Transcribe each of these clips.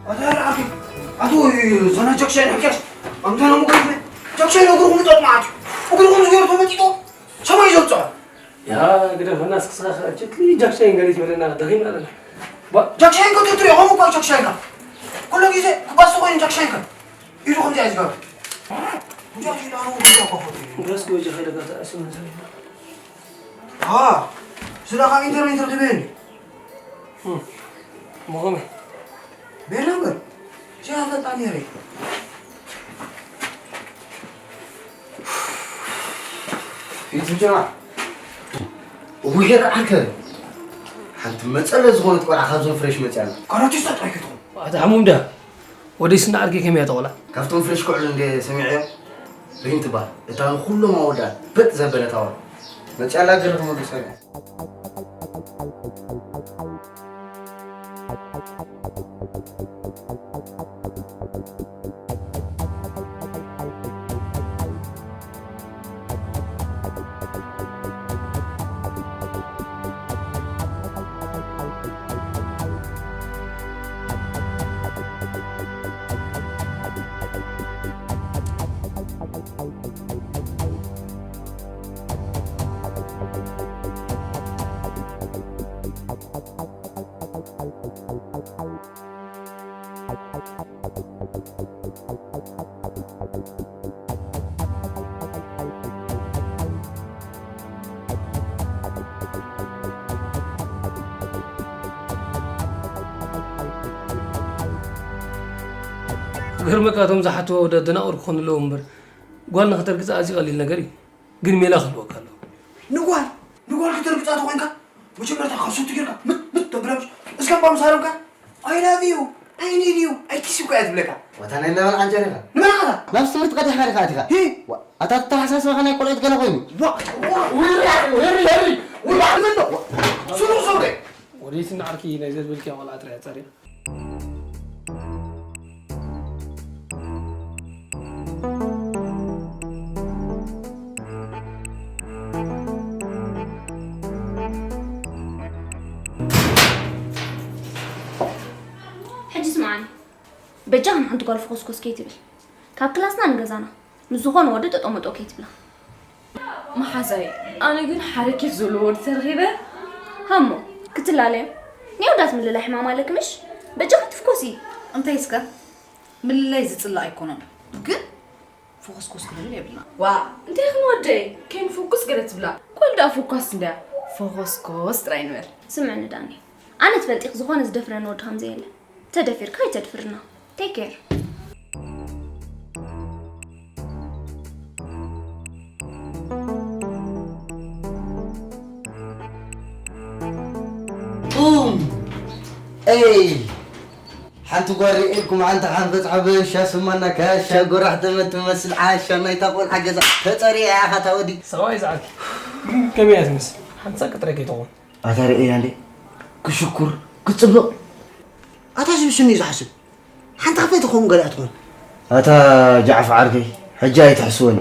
ኣታ ኣርኪ ኣቶ ዘና ጃክሻይን ሕክያሽ ኣምታና ሙቀት ጃክሻይን እግርኩም ይጠጥ ማለት እዩ። እግርኩም ዝገርቶ መጢጦ ሰማይ ዘውፅዖ። ያ ግደፈና እስክስኻ ጀክሊ ጃክሻይን ገሊት በለና ደኺምና ኣለና። ባ ጃክሻይን ከ ትትሪ ሆም እኳ ጃክሻይን ከ ኩሉ ግዜ ክባስ ኮይኑ ጃክሻይን ከ ኢሉ ከምዚ ኣይዝገር። እንጃ ኪዳኑ እንጃ ኮፎት። ደስ ወጀ ኸይደ ጋታ እስምን ሰሪና። አ ስለ ካብ ኢንተርኔት ርድበኒ። እም፣ ሞኸመ። ቤላ እምበር፣ ሸያ ፈልጣ ነይረ። ፊት ብጀማ። ውሄር ዓርከ። ሓንቲ መጸለ ዝኾነት ቆልዓ ካብዞም ፍሬሽ መጽያ ኣላ። ካራቲስታ ጥራይ ክትኾን። ኣታ ሓሙም ዳ? ወደይ ስና ዓርከይ ከመይ እያ ተቆላ? ካብቶም ፍሬሽ ክዕሉ እንደ ሰሚዐዮ ሪም ትበሃል። እታ ንኹሎም ኣወዳት በጥ ዘበለት ኣወል። መጽያ ኣላ ገለ ክመልሶ እያ። ክገርመካ እቶም ዝሓትዋ ወደ ደናቑር ክኾኑ ኣለዎም እምበር ጓል ንኽተርግፃ ኣዝዩ ቀሊል ነገር እዩ። ግን ሜላ ክህልወካ ኣለዎ። ንጓል ንጓል ክተርግፃ ተኾይንካ መጀመርታ ካብ ሱቲ ጌርካ ምት ምት ተብለምሽ እስከ እባ ምስ ሃረምካ I love you I need you I kiss you እኮ እያ ትብለካ። ዋታ ናይ ለበን ዓንጀር ኢኻ። ንመን ዓኻ? ናብዚ ትምህርቲ ቀዲሕካ ዲኻ ኣቲኻ? ሂ! ዋ፣ ኣታ ኣተሓሳስባኻ ናይ ቆልዑት ገለ ኮይኑ። ዋ! ዋ! ውሪ! ውሪ! ውሪ! ውሪ! ኣሎ! ስሩቕ ሰብረ! ወደይትና ዓርኪ ናይ ዘዝብልክያ ቆልዓ ጥራይ ኣጻርያ። ሕጂ ስምዓኒ፣ በጃኻ ንሓንቲ ጓል ፍኹስኩስ ከይትብል። ካብ ክላስና ንገዛና፣ ምስ ዝኾነ ወዲ ጠጠው መጠው ከይትብላ። መሓዛይ፣ ኣነ ግን ሓደ ኬፍ ዘለዎ ወዲ ተረኺበ። ሃሞ፣ ክትላለዮ? ናይ ኣወዳት ምልላይ ሕማም ኣለኪ ምሽ? በጃኺ ትፍኮሲ። እንታይ እስከ? ምልላይ ዝጽላእ ኣይኮነን፣ ግን ፍኹስኩስ ክንብል የብልና። ዋ፣ እንታይ ክንወደይ? ከይንፍኩስ ገለ ትብላ። ጓል ደኣ ፍኳስ እንድያ። ፍኹስኩስ ጥራይ ንበል። ስምዕኒ ዳኒ፣ ኣነ ትፈልጢ ዝኾነ ዝደፍረኒ ወዲ ከም ዘየለ። ተደፊርካ ኣይተድፍርና። Take care። ቡም! ኤይ! ሓንቲ ጓል ርኤልኩም፣ ሓንቲ ሓንፈጽ ሓበሻ ስማና ካሻ፣ ጎራሕ ተመት ትመስል ዓሻ፣ ናይታ ቆልዓ ገዛ ተጸሪያ ኢኻ፣ እታ ወዲ። ሰብኣይ ዝዓርኪ፣ ከመይ እያ ትመስል? ሓንሳእ ቅጥረ ከይትኾን። ኣታ ርኤያ እንዴ፣ ክሽኩር፣ ክጽብቕ። ኣታ ዝብስኒ እዩ ዝሓስብ። ሓንቲ ክፍእቲ ከምኡ ገለ እያ ትኾን። ኣታ ጃዕፍ ዓርከይ፣ ሕጂ ኣይትሕስወኒ።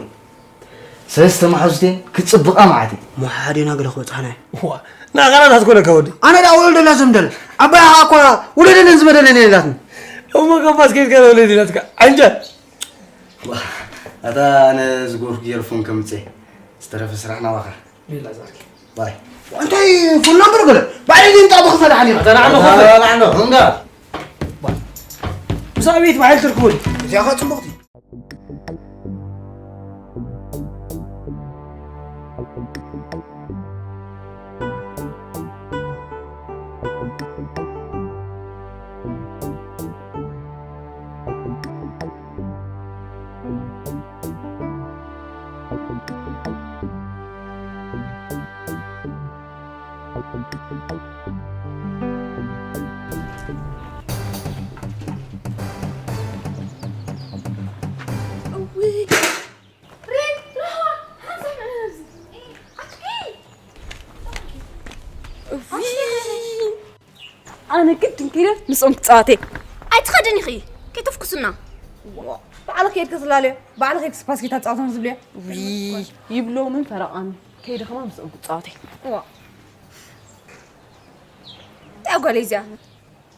ሰለስተ መሓዙተን ክጽብቓ መዓት እየ። እሞ ሓዴና ገለ ክበጽሓና እዩ። እዋ፣ ንኣኻላት ኣትኮነካ ወዲ። ኣነ ደኣ ወለደላ ዘምደል። ኣባይ ኣኻ እኳ ውለደለን ዝበደለን የላትን። እሞ ካብ ባስኬት ጋር ወለድ ኢላትካ። ዓንጃ። ኣታ ኣነ ዝጎርኩ ጌርፎን ከምጽእ። ዝተረፈ ስራሕ ናባኻ። ሜላ ዛኪ። ባይ። እንታይ ፉል ነምበር ገለ? ባዕለይ ድምጣ ብኽፈል ሓኒ። ኣታ ንዓና ኹፈል። ንዓና እንጋ። ምሳቤት ባዕል ትርኩል። እዚኣ ኸ ጽቡቕቲ። ኣነ ግድን ከይደ ምስኦም ክጻወት እየ። ኣይትኸድን ኢኺ፣ ከይተፍኩስና። ባዕልኺ ከይድኪ ዝላለዮ፣ ባዕልኺ ከይድኪ ስፓስኬት ኣጻወቶም ዝብልዮ። ውይ፣ ይብሎምን ፈረቓን። ከይደ ከማን ምስኦም ክጻወት እየ። ዋ። እንታይ ጓል እዚኣ?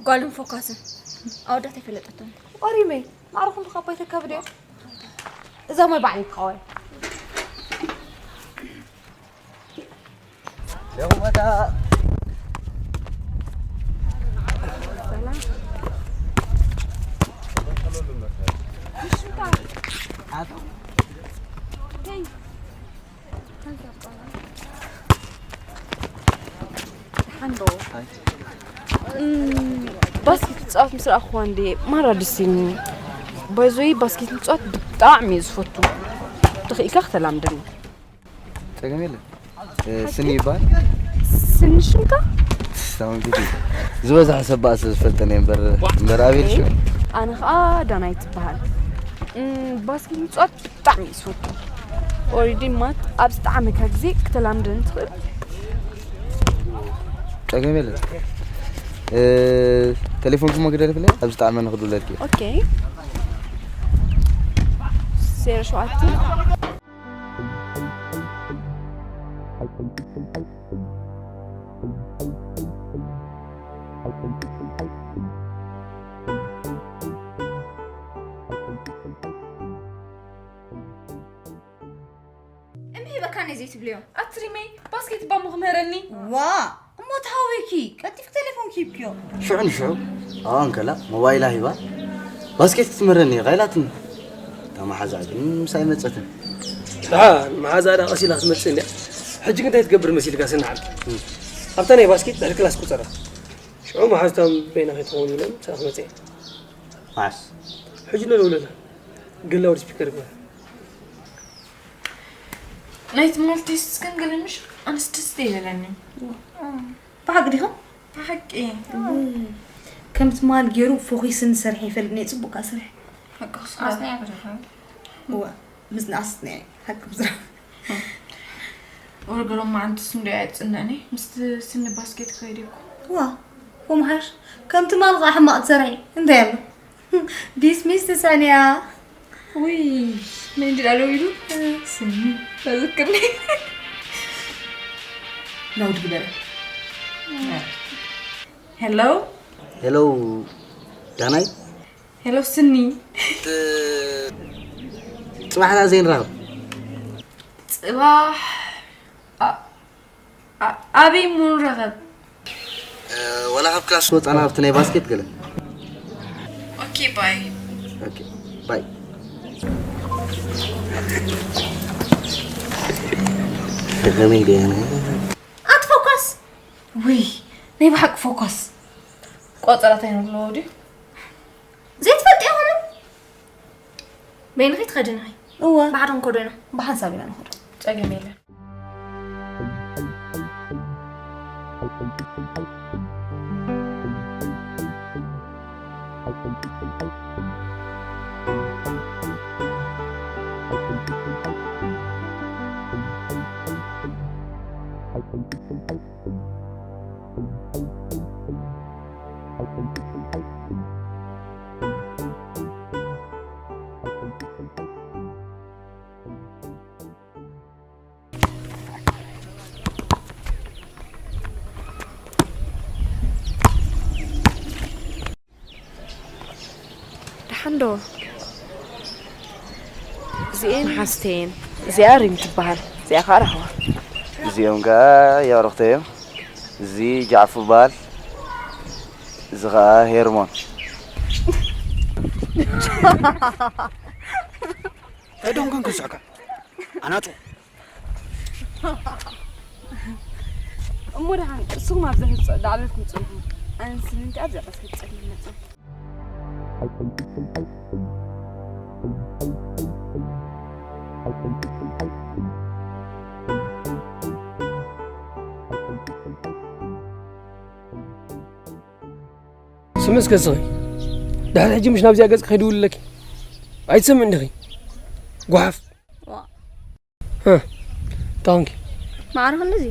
ጓልን ፎካስን። ኣወዳት ኣይፈለጠቶም። ኦሪመይ፣ ማዕረኹም ብኻባ ይተካብድዮ። እዛ ማይ ባዕለይ ክቃወይ። ባስኬት ትጻወት ምስ ረኣኹዋ እንዴ ማራ ደስ ኢልኒ። ባይዞይ ባስኬት ምጽዋት ብጣዕሚ እየ ዝፈቱ። ተኽኢልካ ክተላምደኒ። ጸገም የለን። እ፣ ስኒ ይባል። ስኒ ሽምካ? ስታውን ጊዜ ዝበዝሐ ሰብ በኣስ ዝፈልጠን እየ እምበር፣ እምበር ኣቤል ሽው። ኣነ ኸኣ ዳናይት ትበሃል። እም፣ ባስኬት ምጽዋት ብጣዕሚ እየ ዝፈቱ። ኦሬዲ ማት ኣብ ዝጠዓመካ ግዜ ክተላምደኒ ትኽእል። ጸገም የለን። እ፣ ቴሌፎንኩም መግደል ፍለ ኣብ ዝጠዓመኒ ክድውለልኪ። ኦኬ። ዜሮ ሸውዓተ። እምቢ በካ ነይ ዘይትብልዮ። ኣትሪመይ ባስኬት ባሞ ክምህረኒ። ዋ፣ እሞ ተሃዊኪ፣ ቀልጢፍኪ ቴሌፎንኪ ሂብክዮ። ሽዑ ንሽዑ፣ ኣብኣ እንከላ ሞባይላ ሂባ፣ ባስኬት ክትምህረኒ እየ ኢላትኒ። እታ መሓዛ ግን ምሳይ መጸትን። ደሓ፣ መሓዛ ደኣ ቀስ ኢላ ክትመጽእ እንድያ። ሕጂ ግን እንታይ ትገብር መሲልካ ስንዓል? ኣብታ ናይ ባስኬት ድሕሪ ክላስ ቁጸራ። ሽዑ መሓዝቶም በይና ከይትኸውን ኢሎም ምሳኻ ክመጽእ እየ። መዓስ? ሕጂ ነደውለላ። ግን ላውድ ስፒከር ግበር። ናይ ትምህርቲ ስክን ገለ ምሽ ኣንስትስቲ ይበለኒ። ብሓቂ ዲኻ? ብሓቂ። ከም ትማል ገይሩ ፎኺስን ሰርሐ ይፈልጥ ነይ ጽቡቕ ከኣ ስርሐ። ሓቂ ክስራሕ። ኣጽኒዐ ክሰርሐ። እወ፣ ምጽናዕስ ኣጽኒዐ። ሓቂ ብዝራ። ወርገሮም መዓንትስ እንዶ እያ ትጽንዕኒ? ምስቲ ስኒ ባስኬት ክኸይድ እኮ። ዋ፣ ወምሓሽ፣ ከም ትማል ከኣ ሕማቕ ትሰርሒ። እንታይ ኣሎ? ዲስሚስ ትሰንያ። ውይ፣ ሜንድል ኣለዉ ኢሉ ስኒ ተዝክርኒ። ላውድ ግበረ። ሄሎ። ሄሎ፣ ዳናይ። ሄሎ፣ ስኒ። ጽባሕና ዘይንራኸብ። ጽባሕ ኣ-፣ ኣ-፣ ኣበይ እሞ ንራኸብ? እ፣ ዋላ ካብ ክላስ ወጻና ኣብቲ ናይ ባስኬት ገለ። ኦኬ፣ ባይ። ኦኬ፣ ባይ። ከመይ ደህና? ኣቲ ፎከስ። ውይ፣ ናይ ብሓቂ ፎከስ። ቆጸራ እንታይ ንብሎ ድዩ? ዘይትፈልጢ ኢኹም? በይንኺ ትኸድን ኢኺ? እወ። ብሓደ ክንከዶ ኢና። ብሓንሳብ ኢና ንኸዶ። ጸገም የለን። ሓንዶ። እዚኤን ሓስቴን። እዚኣ ሪም ትበሃል። እዚኣ ከዓ ራህዋ። እዚኦም ከዓ የዕሩኽተይ እዮም። እዚ ጃዕፉ በሃል። እዚ ከዓ ሄርሞን። እንታይ ደንጎን ክስዕካ ኣናጹ። እሞ ደሓን ቅርስኹም ኣብዛ ህዝቢ ጸዳ ዓበልኩም ጽንሑ። ኣነስ ምንታይ ኣብዛ ቀስ ክትጸልዩ መጽእ። ስምስ ገጽኺ ድሕሪ ሕጂ ምሽ ናብዚኣ ገጽ ከይድውልለኪ ኣይትሰምዕ እንዲኺ ጓሓፍ። እ፣ እንታይ ኾንኪ? ማዕረ ክንድዚ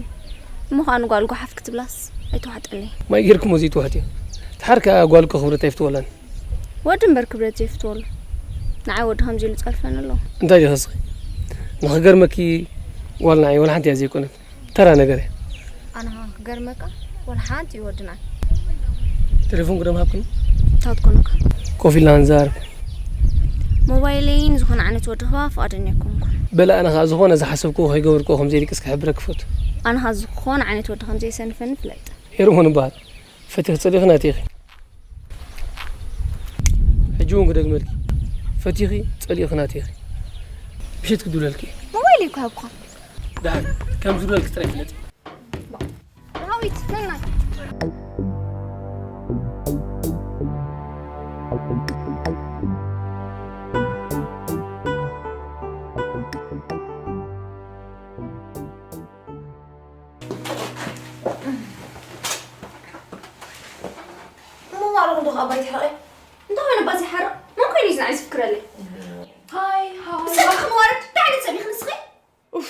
እሞ ኸኣ ንጓል ጓሓፍ ክትብላስ ኣይተዋሕጠለይ። ማይ ጌርክሞ ዘይትዋሕጥዮ። ተሓር ከኣ ጓል እኮ ክብረት ኣይፍትወላን። ወዲ እምበር ክብረት ዘይፍትወሉ። ንዓይ ወዲ ከምዚ ኢሉ ጸርፈኒ ኣሎ። እንታይ ዲኺ እስኺ? ንኽገርመኪ ጓል ንዓይ ወላ ሓንቲ እያ ዘይኮነት። ተራ ነገር እያ። ኣነ ኸኣ ክገርመካ ወላ ሓንቲ እዩ ወዲ ንዓይ። ቴሌፎን ግደም ሃብክኒ። እንታይ ትኮኑካ? ኮፍ ኢልና ንዛረብ። ሞባይለይን ዝኾነ ዓይነት ወዲ ክባ ፍቓደኛ ኣይኮንኩን። በለ ኣነ ኸኣ ዝኾነ ዝሓሰብክዎ ከይገበርክዎ ከም ዘይድቅስ ክሕብረኪ ፈቱ። ኣነ ኸኣ ዝኾነ ዓይነት ወዲ ከም ዘይሰንፈኒ ፍለጥ። ሄርሞን እበሃል። ፈቲኺ ጸሊእኺ ናተይ ኢኺ። ሕጂ እውን ክደግመልኪ። ፈቲኺ ጸሊእኺ ናተይ ኢኺ። ምሸት ክድውለልኪ እየ። ሞባይለይ እኮ ሃብኩኻ። ደሓን ከም ዝደልኪ ጥራይ ፍለጢ። ዳዊት ነይ ናይ። እሞ ዋዕለኹም ዶ ካብ ኣባይ ትሕረቐ? እንታይ ኾይኑ ኣባ ዘይሓርቕ? መን ኮይኑ እዩ ንዓይ ዝፍክረለይ? ሃይ ሃይ። ንስኺ መዋረድ እንታይ ዓይነት ሰብ ኢኺ ንስኺ? ኡፍ፣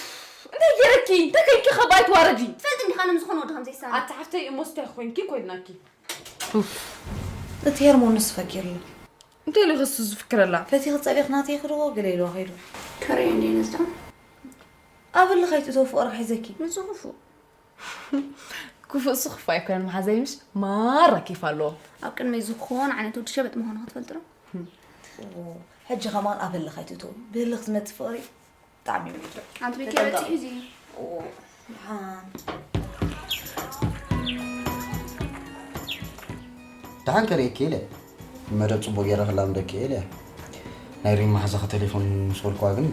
እንታይ ገይረኪ? እንታይ ከይንኪ ካብ ኣይ ትዋረዲ? ትፈልጢ እንዲኻ ኣነ ምስ ዝኾነ ወዲ ከም ዘይሳነ። ኣታ ሓፍተይ እሞ ስታይ ኮይንኪ ኮይናኪ። ኡፍ፣ እቲ ሄርሞንስ ፈኪርሉ። እንታይ ኢሉ ክሱ ዝፍክረላ? ፈቲኺ ጸሊእኺ ናተይ ኢኺ ዶ ገለ ኢልዋ ከይዱ። ከርእዮ እንድየ ነዚ ደኣ። ኣብ እልኺ ኣይትእተዊ ፍቕሪ ክሒዘኪ። ንሱ ክፉእ። ክፉእ እሱ ክፉእ ኣይኮነን መሓዛይ ምሽ ማራ ኬፍ ኣለዎ። ኣብ ቅድመይ ዝኾነ ዓይነት ወዲ ሸበጥ ምዃኑ ክትፈልጢ ዶ? ሕጂ ከማን ኣብ ህልኽ ኣይትእተዊ። ብህልኽ ዝመጽእ ፍቕሪ ብጣዕሚ እዩ ውዱእ። ኣንቲ ቤት ተጠንቀቒ። ይበጽሕ እዩ እዚ። ኦ፣ ደሓን። ደሓን ከርእየኪ ኢለ መደብ ጽቡቕ ገይረ ክላምደኪ እየ ኢለ። ናይ ሪም መሓዛኺ ቴሌፎን ምስ በልክዋ ግን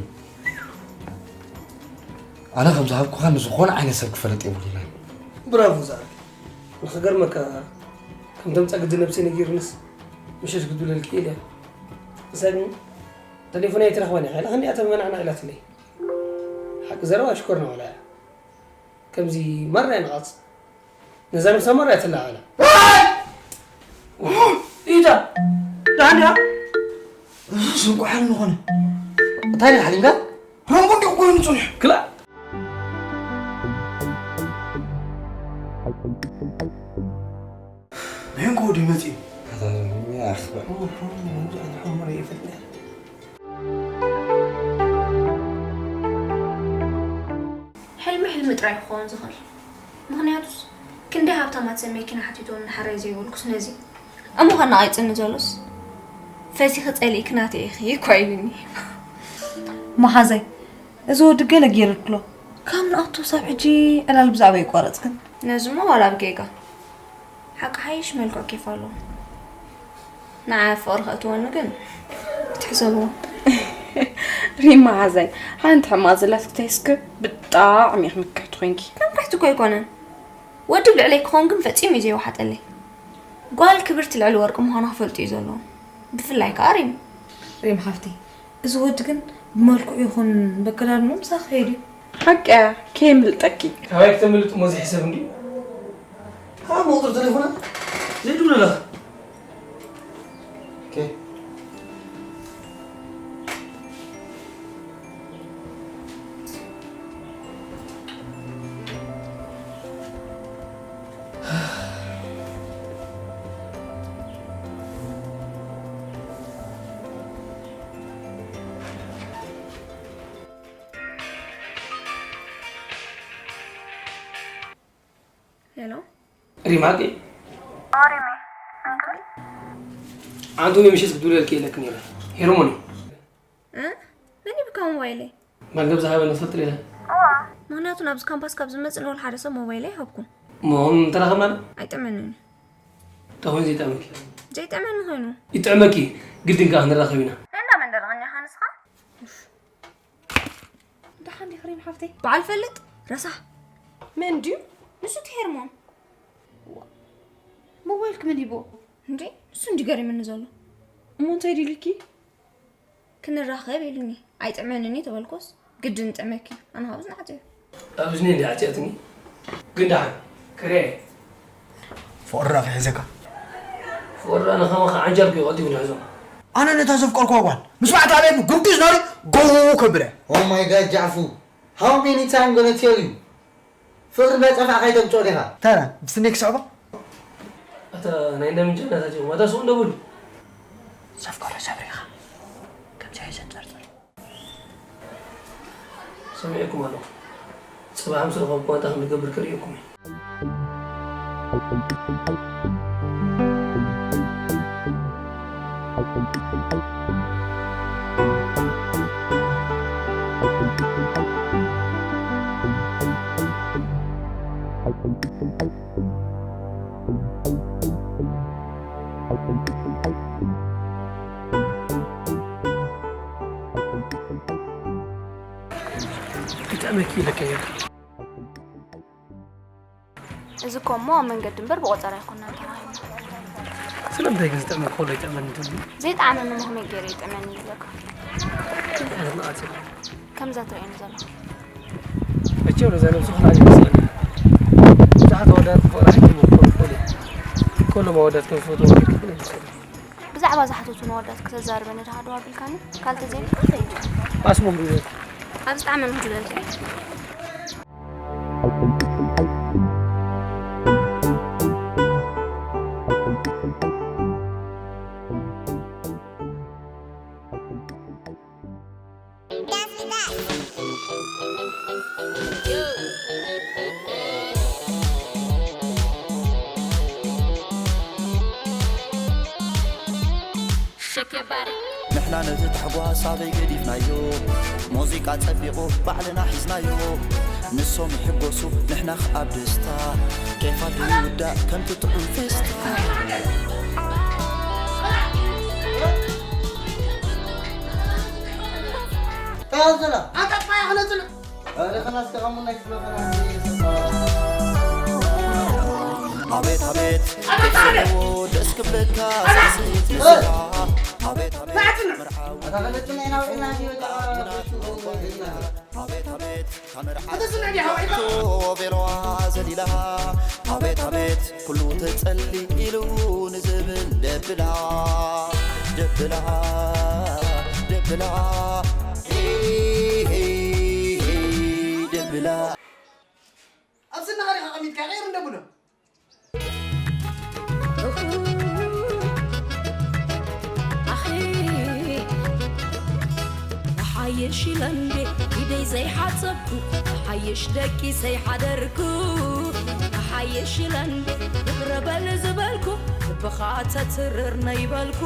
ኣነ ከም ዝሃብኩኻ ንዝኾነ ዓይነት ሰብ ክፈልጥ የብሉን። ብራቮ ዛር። ንኽገርመካ ከምቶም ጸግዲ ነብሰይ ነጊርንስ ምሸት ክድውለልኪ ኢለ። ንሳ ግን ተሌፎን ኣይትረኽባን ኢኻ ኢላ ክንዲኣ ተመናዕና ኢላትለይ። ሓቂ ዘረባ ሽኮር ነው ኢላ እያ። ከምዚ ማራ እያ ንቓጽ። ነዛ ነብሳ ማራ እያ ትለዓላ። ኢዳ ዳንያ ስንቋሓል ንኾነ እንታይ ሓሊምካ ረምቡ እንዲኹ ኮይኑ ጽኑሕ ክላእ መን ከወዲ መጺኡ ሕልሚ ሕልሚ ጥራይ ክኸውን ዝኽእል። ምኽንያቱስ ክንደይ ሃብታማት ሰብ መኪና ሓቲቶም ንሓራይ ዘይበልኩስ ነዚ እሞ ከነቓይጽኒ ዘሎስ ፈቲኺ ጸሊእኪ ናተይ ኢኺ እኳ ኢሉኒ። መሓዛይ፣ እዚ ወዲ ገለ ገይሩ ኣሎ። ካብ ንኣቱ ሳብ ሕጂ ዕላል ብዛዕባ ይቋረጽክን። ነዚ እሞ ዋላ ብጌጋ። ሓቂ ሓይሽ መልክዑ ኬፍ ኣለዎ። ንዓይ ኣብ ፍቕሪ ከእትወኒ ግን ክትሕሰብዎ። ሪም መሓዛይ ሓንቲ ሕማቕ ዘላትኪ ተይስክር ብጣዕሚ ኢኺ ምክሕቲ ኮይንኪ። ከም ክሕቲ እኮ ኣይኮነን። ወዲ ብልዕለይ ክኾን ግን ፈጺሙ እዩ ዘይወሓጠለይ። ጓል ክብርቲ ልዕሊ ወርቂ ምዃና ክፈልጡ እዩ ዘለዎም። ብፍላይ ከኣ ሪም። ሪም ሓፍተይ እዚ ወዲ ግን ብመልክዑ ይኹን በከዳድንኡ ምሳኺ ከይዱ እዩ። ሓቂ እያ ከየምልጠኪ። ካባይ ክተምልጥ እሞ እዚ ሕሰብ እንድዩ። ካብ መቑጽሪ ተሌፎና ዘይድውለለኻ። ሄሎ ሪማቂ ኣንቶኒ ምሽት ክድውለልኪ ኢለኪ ነይረ። ሄርሞን እዩ። እ? መን ይብካ ሞባይለይ? ማን ገብ ዝሃበ ነፍሰ ጡር ኢለ? ምኽንያቱ ናብዚ ካምፓስ ካብ ዝመጽእ ንወላ ሓደ ሰብ ሞባይለይ ኣይሃብኩን። እሞ ተራኸብና ዶ? ኣይጥዕመንን እዩ። እንታይ ኮይኑ ዘይጥዕመኪ? ዘይጥዕመኒ ኮይኑ። ይጥዕመኪ፣ ግድን ከኣ ክንራኸብ ኢና። እንዳ መን ደረቐኒ ኢኻ ንስኻ? ደሓን ዲኺ ሪም ሓፍተይ? በዓል ፈልጥ፣ ረሳሕ። መን ድዩ? ንሱ እቲ ሄርሞን። ሞባይልኪ መን ሂብዎ? እንዴ፣ ንሱ እንዲ ገሪምኒ ዘሎ። እሞ እንታይ ድዩ ኢሉኪ? ክንራኸብ ኢሉኒ። ኣይጥዕመንን እዩ ተበልኩስ፣ ግድን ይጥዕመኪ። ኣነ ካብኡ ዝነዓጸ እዩ። ኣብ እዝኒ እንዲ ዓጽያትኒ። ግን ደሓን፣ ከርያየ። ፍቕርና ክሕዘካ። ፍቕርና ንኸማኻ ዓንጃል ክዩ ቀልጢፉ ንሕዞ። ኣነ ነታ ዘፍቀርኩዋ ጓል ምስ ባዕታ ቤት ጉርዲ ዝናሪ ጎው ከብለ። Oh my God, ጃዕፉ። How many time gonna tell you? ፍቕሪ እንዳጠፋእካ ኣይተምጽኦ ዲኻ? ተራ፣ ብስነይ ክስዕቦ? ኣታ ናይ እንዳ ምንጫ እናታትዮም፣ ኣታ ሱቕ እንደብሉ። ዘፍቀሮ ሰብሪ ኢኻ። ከምዚ ኣይዘንጸርጽር። ሰሚዐኩም ኣለኹ። ጽባሕ ምስ ረኸብኩም ኣንታ ከም ዝገብር ከርእየኩም እየ። ይጥዕመኪ ኢለካ እየ። እዚ እኮ እሞ ኣብ መንገዲ እምበር ብቆጸራ ኣይኮነን ተባሂሉ። ስለምንታይ ግን ዝጥዕመኪ ከሎ ይጥዕመኒ ትብሊ? ዘይጠዓመኒ እሞ ከመይ ገይረ ይጥዕመኒ ይብለካ? እንታይ ዓይነት መዓት እዩ? ከምዛ ትርእየኒ ዘለኻ። መቸም ነዛ ነብሱ ክልኣት ይመስለኒ። ብዙሓት ኣወዳት ክፈቕራ ኣይከምኩ ክኾኑ ይኽእሉ እዮም። ኩሎም ኣወዳት ከም ዝፈትዎም ግን ኣይመስለኒ። ብዛዕባ ዝሓተቱን ኣወዳት ክተዛርበኒ ድኻ ደው ኣቢልካኒ? ካልተ ዘይብልካ ከይድ። ኣስሞም ሪበል። ኣብ ዝጠዓመ ምህድለልካ እዩ። ንሕና ነቲ ታሕጓስ ኣበይ ገዲፍናዮ? ሙዚቃ ጸቢቑ ባዕልና ሒዝናዮ። ንሶም ይሕጎሱ ንሕና ኸኣ ብደስታ። ኬፋ ዘይውዳእ ከምቲ ጥዑም ፌስታ። ተዋዘላ። ኣታ ጣያ ኸነጽንዕ። ኣረ ኸላስ ከቐሙ ናይ ክፍለ ኸላስ። ኣቤት ኣቤት፣ ኣታ ጣያ። ደስ ክብለካ፣ ኣታ። ስስት ንስኻ። ኣቤት ኣቤት፣ ናጽንዕ። መርዓዊ። ኣታ ኸነጽንዕ ኢና ውዒልና፣ እዚ በቃ። ኣቤት ኣቤት፣ ካብ መርዓ። ኣታ ስምዕ ዲኻ ውዒልካ? ቬሎዋ ዘሊላ። ኣቤት ኣቤት፣ ኩሉ ተጸሊሉ ንዝብል ደብላ፣ ደብላ፣ ደብላ፣ ደብላ። ኣብ ስንኻ ዲኻ ቀሚጥካ? ቀይር እንደ ብሎ። ኣኺ፣ ሓየሽ ኢለ እንዴ ኢደይ ዘይሓጸብኩ፣ ሓየሽ ደቂሰ ይሓደርኩ፣ ሓየሽ ኢለ እንዴ ይቕረ በል ዝበልኩ፣ ልብኻ ተትርር ነይበልኩ፣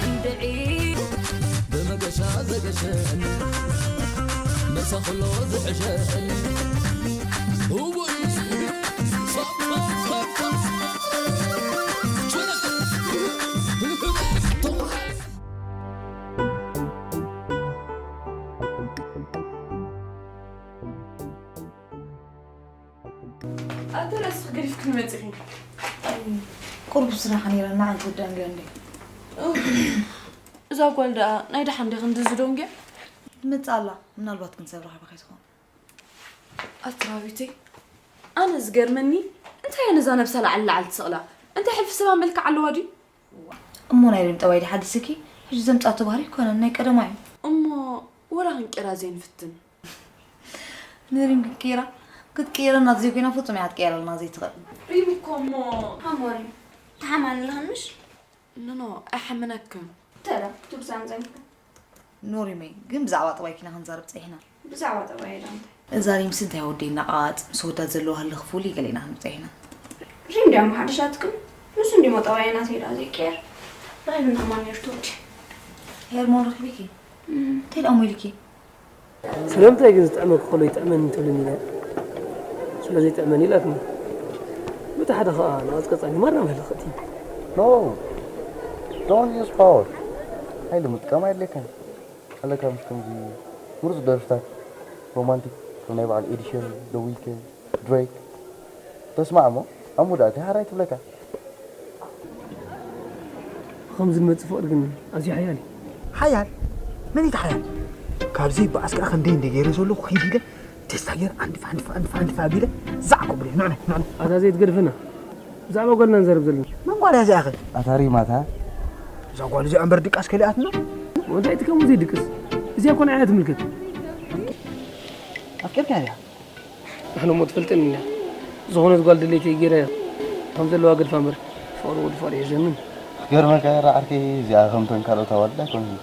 እንድዒ። ብመገሻ ዘገሸኒ፣ መሳኽሎ ዝሕሸኒ። እወይ! ኣቲ ርእስኺ ገዲፍክኒ መጺኺ። ቁሩብ ስራሕ ነይረና፣ ኣንቲ ወዲ ኣንግዮ እንዴ? እዛ ጓል ደኣ ናይ ደሓን ዲያ ክንድዚ ደንግያ? ትመጽእ ኣላ፣ ምናልባት ክንሰብ ረኺባ ከይትኸውን። ኣቲ ራዊተይ፣ ኣነ ዝገርመኒ፣ እንታይ እያ ነዛ ነብሳ ላዕሊ ላዕሊ ትስቕላ? እንታይ ሕልፊ ሰባ መልክዕ ኣለዋ ድዩ? እሞ ናይ ሪም ጠባይ ድሓድስኪ? ሕጂ ዘምጻቶ ባህሪ ኣይኮነን፣ ናይ ቀደማ እዩ። እሞ ወላ ክንቅይራ ዘይንፍትን? ንሪም ክትቅይራ? ክትቅየረልና ዘይኮይና ፍጹም እያ ክትቅየረልና ዘይትኽእል። ሪም እኮ እሞ። ሃሞ ሪም፣ ትሓማኒ ኣለኽን ምሽ? ኖ፣ ኖ፣ ኣይሓምነክን። ተራ፣ ክትብሳ ምጸንካ። ኖ ሪመይ፣ ግን ብዛዕባ ጠባይኪ ኢና ክንዛረብ ጸኒሕና። ብዛዕባ ጠባይ ኢላ እንታይ? እዛ ሪምስ እንታይ ወዲ ነቓጽ፣ ምስ ወዳት ዘለዋ ህልኽ ፍሉይ ገለ ኢና ክንብል ጸኒሕና። ሪም ድያ መሓደሻትክን? ንሱ እንዲሞ ጠባይ ናተይ ደኣ ዘይቀየር። ራይብና ማን ነርቱ ወዲ? ሄርሞን ረኺብኪ? እንታይ ደኣ ሞይልኪ? ስለምንታይ ግን ዝጥዕመኪ ከሎ ይጥዕመኒ ትብልኒ ኢለ? ስለ ዘይጥዕመኒ ኢላትኒ። በቲ ሓደ ኸኣ ንቐጽቀጻኒ ማራ መህለኸቲ። No, don't use power. ሓይሊ ምጥቃም ኣየድልየካን። ኣለካ ምስ ከምዚ ምሩጽ ደርፍታት ሮማንቲክ ከም ናይ በዓል ኤዲሸን፣ ደ ዊከንድ፣ ድሬክ ተስማዕ እሞ ኣብ ሙድ ኣትያ ሃራይ ትብለካ። ከምዚ ንመጽእ ፍቕሪ ግን ኣዝዩ ሓያል እዩ። ሓያል? መን እዩ እቲ ሓያል? ካብ ዘይበኣስ ከኣ ክንደይ እንደ ገይረ ዘለኹ ኺድ ኢለ ቴስታ ገይረ ኣንድፋ፣ ኣንድፋ፣ ኣንድፋ፣ ኣንድፋ ኣቢለ ዛዕ ከብሎ። ንዕነ፣ ንዕነ። ኣታ ዘይትገድፈና። ብዛዕባ ጓልና ንዛረብ ዘለና። መን ጓል እያ እዚኣ ኸ? ኣታ ሪማታ። እዛ ጓል እዚኣ እምበር ድቃስ ከሊኣትና? እንታይ እቲ ከምኡ ዘይድቅስ? እዚኣ እኮ ንዓይ እያ ትምልከት። ኣፍቂርካ እያ? ንሕና እሞ ትፈልጠኒ ኢና። ዝኾነት ጓል ድሌተይ ገይረ ከም ዘለዋ ገድፋ እምበር፣ ፍቕሪ ወዲ ፍቕሪ እየ ዘምን። ክገርመካ የራ ዓርከይ፣ እዚኣ ከምተን ካልኦት ኣዋልድ ኣይኮነትን።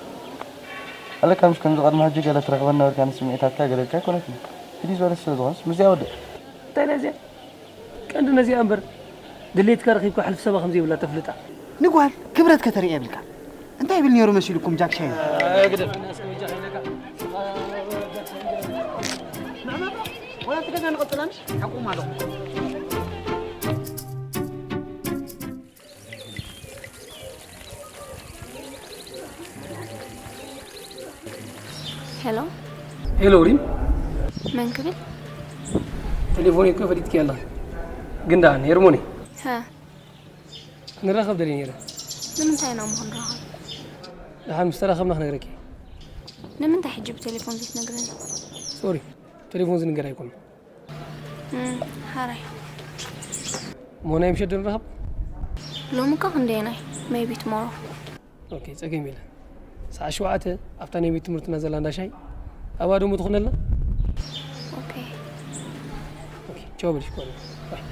ኣለካ ምሽ ከምዚ ቅድሚ ሕጂ ገለ ትረኽበን ነበርካ፣ ንስምዒታትካ ገለ ኢልካ ኣይኮነትን። ፍልይ ዝበለት ስለ ዝኾነስ ምስዚኣ ወድእ። እንታይ ኢላ እዚኣ? ቀንዲ ነዚኣ እምበር፣ ድሌትካ ረኺብካ ሕልፍ ሰባ ከም ዘይብላ ተፍልጣ። ንጓል ክብረት ከተርኢ የብልካ። እንታይ ይብል ነይሩ መሲልኩም ጃክ ሻይን? ግደፍ። ወላ እቲ ገዛ ንቐጽላ ምሽ? ሓቁም ኣለኹ። ሄሎ። ሄሎ ሪም። መን ክብል? ቴሌፎን እኮ ፈሊጥኪ ኣላ። ግን ደኣ ሄርሞኒ። ሃ። ንራኸብ ደልየ ነይረ። ንምንታይ ኢና እሞ ክንራኸብ? ደሓን ምስ ተራኸብና ክነግረኪ። ንምንታይ ሕጂ ብቴሌፎን ዘይትነግረኒ? ሶሪ፣ ቴሌፎን ዝንገር ኣይኮነን። እም፣ ሓራይ። እሞ ናይ ምሸት ዶ ንራኸብ? ሎሚ እኮ ክንደየናይ? Maybe tomorrow። ኦኬ፣ ጸገም የለን። ሰዓት ሸውዓተ ኣብታ ናይ ቤት ትምህርትና ዘላ እንዳ ሻሂ ኣብኣ ደሞ ትኹነልና? ኦኬ። ኦኬ፣ ቻው በልሽ ጓል። ባይ።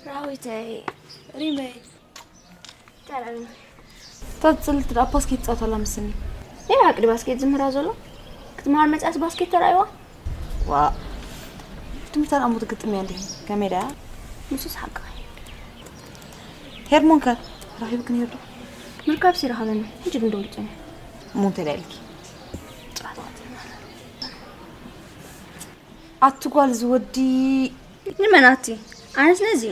ራዊተይ፣ ሪመይ። ተራዊ። እታ ጽልቲ ደኣ ባስኬት ትጻወት ኣላ መስኒ። ናይ ብሓቂ ድዩ ባስኬት ዝምህራ ዘሎ? ክትመሃር መጽኣስ ባስኬት ተራእይዋ? ዋ። ትምህርታ ደኣ እሞ ትግጥም እያ እንዲሂ። ከመይ ደኣ? ንሱስ ሓቅኻ እዩ። ሄርሞን ከ? ረኺብኪ ነይሩ ዶ? ምርካብሲ ረኸበኒ። ሕጂ ግን ደውሉ ጸኒሑ። እሞ እንታይ ደኣ ኢልኪ? ጨዋታ ክትብል ማለት። ኣቲ ጓል ዝወዲ ንመን ኣቲ? ኣነስ ነዚ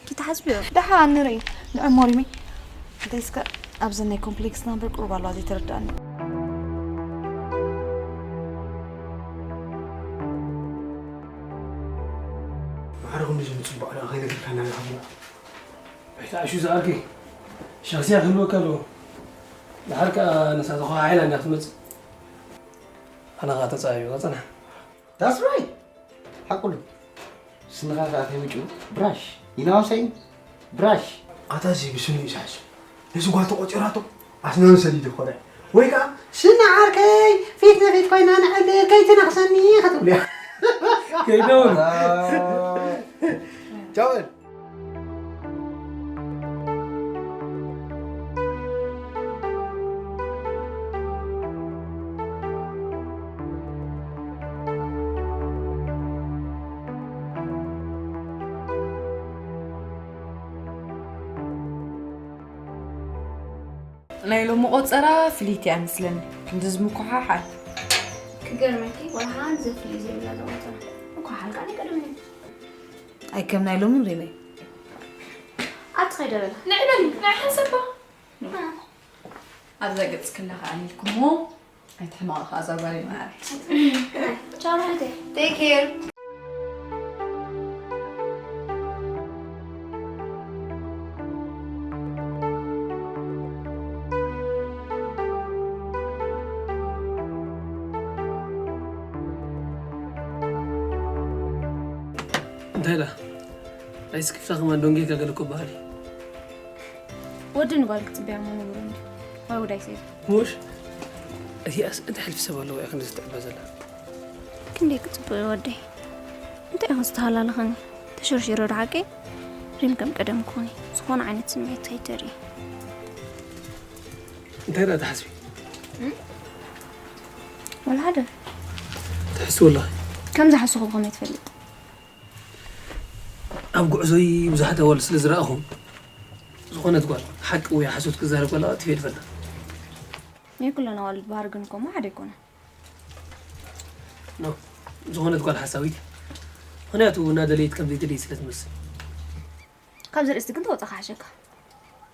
ኪትሓስብዮ? ደሓን ንርኢ። ንዕሞ ሪመይ። እንታይ እስከ ኣብዘን ናይ ኮምፕሌክስ ናምበር ቁሩብ ኣለዋ ዘይተረድኣኒ። ማዕረ ክንዲ ዝምጽእ ባዕሉ ከይነግርካ እናለዓሉ። ኣይትዓሹ ዝኣርኪ። ሸኽስያ ክህልወካ ኣለዎ። ድሓር ከኣ ነሳ ዝኾ ሓይላ እንዳ ትመጽእ። ኣነ ኸኣ ተጻብዮ ጸንሓ። That's right. ሓቁሉ። ስንኻ ከኣ ከይውጭ ብራሽ። You know what I'm saying? ብራሽ። ኣታ እዚ ብስኑ እዩ ዝሓስብ። ነዚ ጓል ተቖጺራቶ ኣስናኑ ሰዲዱ ክኾነ። ወይ ከኣ ስኒ ዓርከይ ፊት ንፊት ኮይና ንዕልል ከይትነኽሰኒ ክትብልያ። ከይደውል። ቻው በል። ናይ ሎሚ ቆጸራ ፍልይቲ እያ መስለኒ። ክንድዚ ምኩሓሓል። ክገርመኪ፣ ዋላ ሓንቲ ዘፍልዩ ዘይብላ እዛ ቆጸራ። ምኩሓሓል ከኣ ናይ ቀደም እዩ። ኣይ ከም ናይ ሎሚ ሪመይ። ኣቲ ኸይደ በላ። ንዕበሊ፣ ናይ ሓንሰባ። ኣብዛ ገጽ ክላ ከኣ ኢልኩሞ። ኣይትሕመቒ ከኣ እዛ ጓለይ መዓረይ። ቻው ማለተይ። Take care. እንታይ ኢላ? ኣይ ስክፍታ ከማን ዶንጌካ ገለ እኮ በሃል እዩ። ወዲ ንጓል ክጽበያ እሞ ንቡር እንድዩ። Why would I say that? ሙሽ? እዚኣስ እንታይ ሕልፊ ሰብ ኣለዎ እያ ክንዲ ዝትዕበ ዘላ? ክንደይ ክጽብቕ እዩ ወደይ። እንታይ ኢኹም ዝተሃላለኸኒ? ተሸርሺሮ ዶ ሓቀይ? ሪም ከም ቀደም ክኾኒ። ዝኾነ ዓይነት ስምዒት ከይተርኢ። እንታይ ደኣ ትሓስቢ? እም? ወላ ሓደ። ትሕስቢ ኣለኺ? ከም ዝሓስኹ ብኸመይ ትፈልጥ? ኣብ ጉዕዞይ ብዙሓት ኣዋልድ ስለ ዝረኣኹ፣ ዝኾነት ጓል ሓቂ ወይ ሓሶት ክዛረብ ከለዋ ኣቲፈ ይፈልጣ። ናይ ኩለን ኣዋልድ ባህሪ ግን እኮ እሞ ሓደ ኣይኮነን። ኖ፣ ዝኾነት ጓል ሓሳዊት እያ። ምኽንያቱ እናደለየት ከም ዘይትደሊ ስለ ትመስል። ካብዚ ርእስቲ ግን ተወጻ ክሓሸካ።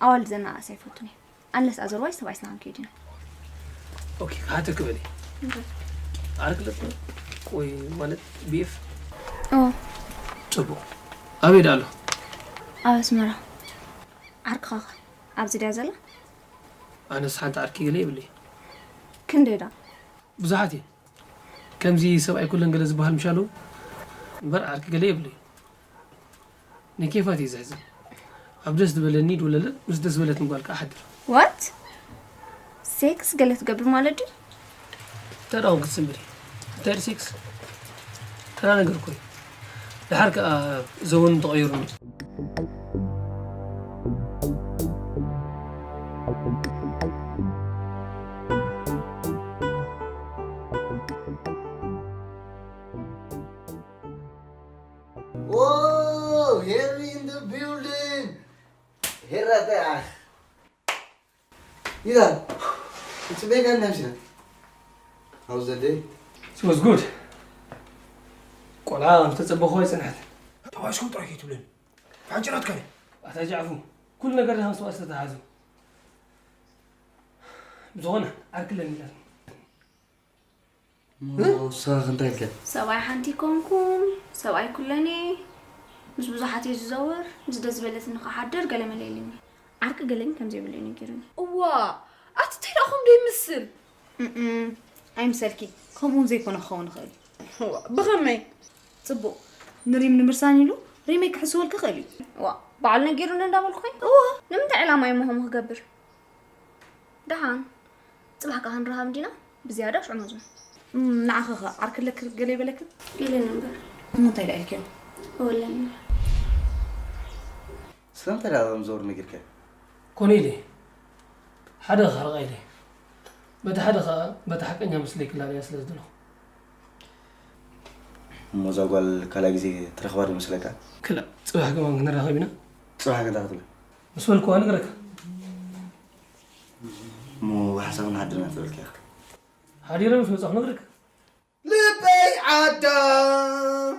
ኣዋልድ ዘነኣእስ ኣይፈቱን እየ። Unless otherwise ሰብኣይ ስናም ከይድ ኢና። ኦኬ፣ ክሓተኪ በሊ። ዓርኪ ኣለኪ ወይ ማለት ቢ ኤፍ? ኦ። ጽቡቕ። ኣበይ ደኣ ኣሎ? ኣብ ኣስመራ። ዓርክኻ ከ ኣብዚ ድያ ዘላ? ኣነስ ሓንቲ ዓርኪ ገለ የብለይ። ክንደይ ደኣ? ብዙሓት እየ። ከምዚ ሰብ ኣይኩለን ገለ ዝበሃል ምሻሉ እምበር ዓርኪ ገለ የብለይ። ንኬፋት እየ ዝሕዘን። ኣብ ደስ ዝበለኒ ይድውለለን፣ ምስ ደስ ዝበለትኒ ጓል ከኣ ሓድር። What? ሴክስ ገለ ትገብር ማለት ድዩ? እንታይ ደኣ ክትስምሪ? እንታይ ድዩ ሴክስ? ተራ ነገር እኮ እዩ። ደሓር ከኣ ዘመኑ ተቐይሩ። Oh, Harry in the building. Here, there. Ida, it's big and national. How's the day? It was good. ቆልዓ ከም ተጸበኹ ኣይጸንሐትን። ተባሽኩም ጥራይ ከይትብለኒ። ሓጭራትካ እየ። ኣታ ጃዕፉ፣ ኩሉ ነገር ድኻ ምስ ተባእስ ተተሓዙ። ብዝኾነ፣ ዓርኪ ኣለኒ ኢላትኒ። እሞ ንስኻ ከ እንታይ ኢልካ? ሰብኣይ ሓንቲ ኣይኮንኩን፣ ሰብኣይ ኩለኔ፣ ምስ ብዙሓት እየ ዝዘውር፣ ምስ ደስ ዝበለትኒ ክሓድር ገለ መለ ኢሉኒ። ዓርኪ ገለ ግን ከም ዘይብለይ ነጊሩኒ። እዋ፣ ኣቲ እንታይ ደኣ ከምኡ ዶ ይምስል? እም፣ ኣይምሰልኪ፣ ከምኡ እውን ዘይኮነ ክኸውን ይኽእል እዩ። እዋ፣ ብኸመይ? ጽቡቕ፣ ንሪም ንምርሳን ኢሉ ሪመይ ክሕስወልኪ ይኽእል እዩ። እዋ፣ ባዕሉ ነጊሩኒ እንዳበልኩ እዋ። ንምንታይ ዕላማ እዩ እሞ ከምኡ ክገብር? ደሓን፣ ጽባሕ ከኣ ክንራኸብ እንዲና፣ ብዝያዳ ሽዑ መዝሙር። እም፣ ንዓኺ ኸ ዓርኪ ኣለኪ ገለ ይበለክን? ኢሉኒ እምበር። እሞ እንታይ ደኣ ኢልክዮ? ወለኒ። ስለምንታይ ደኣ እዞም ዘውር ነጊርክዮ? ኮነ ኢለ። ሓደ ክርቓ ኢለ። በቲ ሓደ ኸኣ በቲ ሓቀኛ ምስለይ ክላለያ ስለ ዝደለኹ። እሞ እዛ ጓል ካልኣይ ግዜ ትረኽባ ዶ ይመስለካ? ክላእ፣ ጽባሕ ከማን ክንራኸብ ኢና። ጽባሕ ግን እንታይ ክትብል? ምስ በልኩዋ ንግረካ። እሞ ሓሳብ ንሓድርና ትበልካ ኢኻ። ሓዲረ ምስ መጻኹ ነግረካ። ልበይ ዓዳም።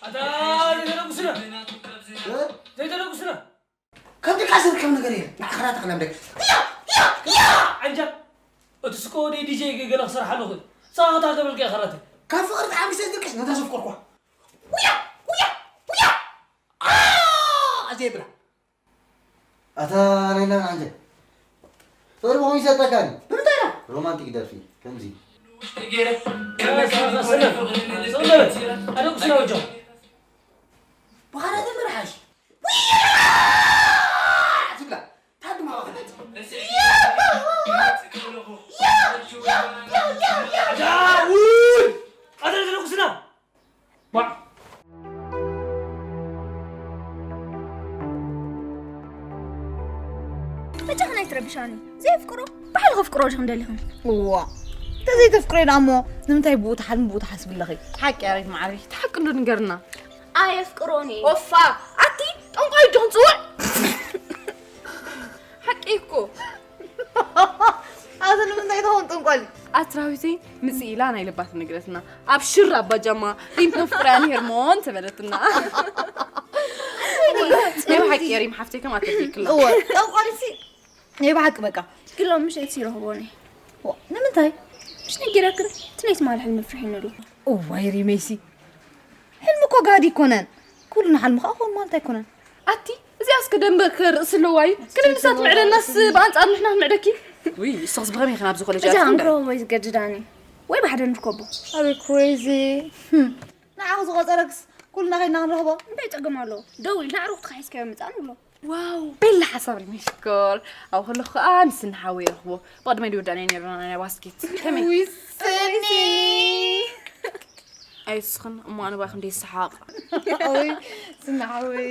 ኣታ ዘይተደጉስና፣ ዘይተደጉስና። ከምቲ ቃል ዝርከብ ነገር የለን። ንዓኻ ናታ ክለምደካ። ያ! ያ! ያ! ዓንጃል! እቲ ስኮ ወደይ ዲጀ ገለ ክሰርሓሉ ይኽእል። ንስኻ ክታገበልካ ኢኻ ራተይ። ካብ ፍቕሪ ተሓሚሰ ዝድቅስ ነታ ዘፍቀርኳ። ውያ! ውያ! ውያ! ኣ! ኣዛ ይብላ። ኣታ ናይ ናን ዓንጀ። ፍቕሪ ብኸመይ ይሰጠካኒ? ብምንታይ ኢኻ? ሮማንቲክ ደርፊ፣ ከምዚ። ኣደጉስና ወጆ። ብኻልእ ተመርሓሽ። ትብላ። ታድማ ዋኽነት። ዳውድ! ኣታ ተደጉስና። በጃኽን ኣይትረብሻኒ። ዘየፍቅሮ ባዕሉ ከፍቅሮ ዲኽን ደሊኽን? እዋ፣ እንተዘይተፍቅሬ ደኣ እሞ ንምንታይ ብኡ ትሓልሚ ብኡ ትሓስቢ ኣለኺ? ሓቂ ኣረግ መዓረይ፣ እቲ ሓቂ እንዶ ንገርና። ኣየፍቅሮን እየ። ኦፋ፣ ኣቲ ጠንቋይ ዲኽን ጽውዕ? ሓቂ እኮ። ኣዚ ንምንታይ ትኸውን ጥንቆል? ኣትራዊተይ ምጽእ ኢላ ናይ ልባ ትነግረትና። ኣብ ሽር ኣባ ጃማ ሪም ተፍቅርያን ሄርሞን ተበለትና። ናይ ብሓቂ ሪም ሓፍተይ ከም ኣተርፊክላ። እወ፣ ጠንቆልሲ ናይ ብሓቂ በቃ። ግሎም ምሸት ይረኽቦኒ። ዋ፣ ንምንታይ? ምሽ ነጊረክን፣ እቲ ናይ ትማሊ ሕልሚ ፍርሒኒ ኣሎ። እዋይ ሪመይሲ፣ ሕልሚ እኮ ጋህዲ ኣይኮነን። ኩሉ ንሓልሚ ከኣ ክኾን ማለት ኣይኮነን። ኣቲ፣ እዚኣ እስከ ደንበ ከርእሲ ኣለዋ እዩ። ክንዲ ንሳ ትምዕደናስ ብኣንጻር ንሕና ክንምዕደኪ? ውይ፣ ንስኽስ ብኸመይ ኢኺ ናብዚ ኮሌጅ እዛ ኣትኽን? ኣንክሮ ወይ ዝገድዳኒ። ወይ ብሓደ ንርከቦ። ኣበይ ክሬዚ። ህም። ንዓኹ ዝቆጸረክስ ኩልና ከይድና ክንረኽቦ። እንታይ ጸገም ኣለዎ? ደው ኢልና ኣዕሩኽቲ ክሒዝካዮ ምጻእ ንብሎ። ዋው፣ ቤላ ሓሳብ ሪመይ ሽኮር። ኣብኡ ከለኹ ከኣ ንስኒ ሓወይ ይረኽቦ። ብቐደመይ ድውዳእና ነይርና ናይ ባስኬት። ከመይ? ውይ፣ ስኒ። ኣይስኽን እሞ ኣነ ባይ ክንደይ ይሰሓቕ። ኣይ፣ ስኒ ሓወይ።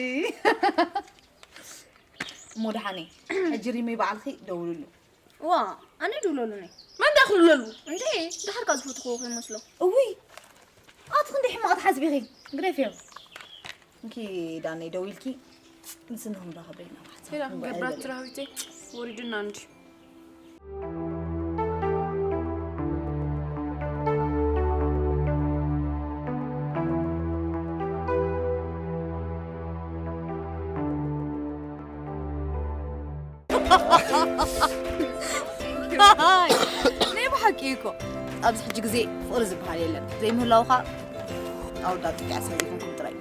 እሞ ደሓነይ፣ ሕጂ ሪመይ በዓልኺ ደውልሉ። ዋ፣ ኣነ ድውለሉ ነይ። መን ዳ ክልለሉ? እንዴ፣ ደሓር ካብ ዝፈትኽዎ ከይመስሎ። እውይ፣ ኣቲ ክንደይ ሕማቕ ትሓስቢ ኢኺ። ግደፍዮ። እንኪ ዳነይ ደዊልኪ፣ ንስኒ ክንራኸብ ደይና ማለት። ሄዳ ክንገብራ ትራዊተይ፣ ወሪድና እንዲ። ናይ ብሓቂ እዩ እኮ። ኣብዚ ሕጂ ግዜ ፍቕሪ ዝበሃል የለን። ዘይምህላውኻ ኣወዳት ጥቂዓት ስለ ዘይኮንኩም ጥራይ።